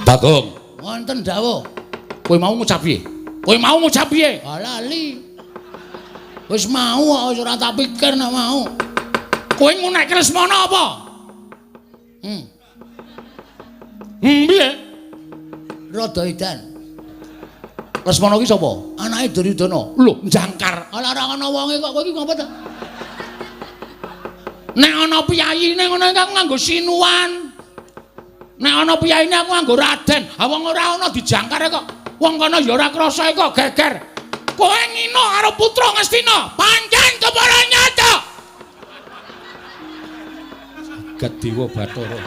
Bagong, Wonten dawuh. Kowe mau ngucap piye? Kowe mau ngucap piye? Ah, lali. Wis mau kok wis ora tak pikir nek mau. Kowe ngunekke Lesmana apa? Hmm, Piye? Rada edan. Lesmana ki sapa? Anake Duryudana. Lho, jangkar. Ala ora ana wonge kok kowe iki ngopo ta? Nek ana piyayine ngono iki aku nganggo sinuwan. Nek ana piyayine aku nganggo raden. Ha wong ora ana dijangkar kok. Wong kono ya ora krasa kok geger. Kowe ngino karo putra Ngastina, pancen kepara nyata. Jagat Dewa Bathara.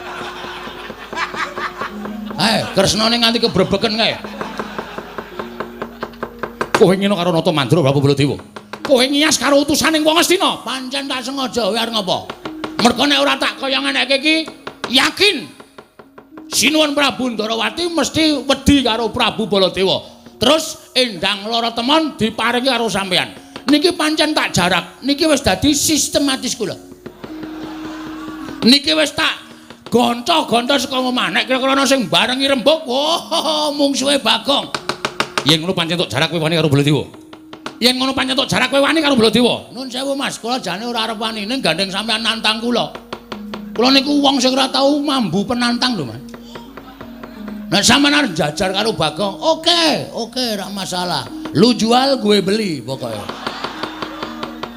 Kresnane nganti kebrebeken kae. Kowe ngino karo Nata Mandra Prabu Baladewa. Kowe ngias karo utusaning wong Ngastina. Pancen tak sengaja kowe arep ngopo? Mergo nek ora tak kaya ngeneke iki, yakin Sinuwun Prabu Ndarawati mesti wedi karo Prabu Baladewa. Terus Endang Lara Temon diparingi karo sampeyan. Niki pancen tak jarak, niki wis dadi sistematis kula. Niki wis tak gonco-gonco saka omah. Nek kira-kira ana sing barengi rembug, wah, mungsuhe Bagong. Yen ngono pancen tok jarak kowe wani karo Baladewa. Yen ngono pancen tok jarak kowe wani karo Baladewa. Nun sewu Mas, kula jane ora arep wani ning gandeng sampeyan nantang kula. Kula niku wong sing ora tau mambu penantang lho, Mas. Nek sampeyan arep jajar karo Bagong, oke, oke, ora masalah. Lu jual, gue beli pokoknya.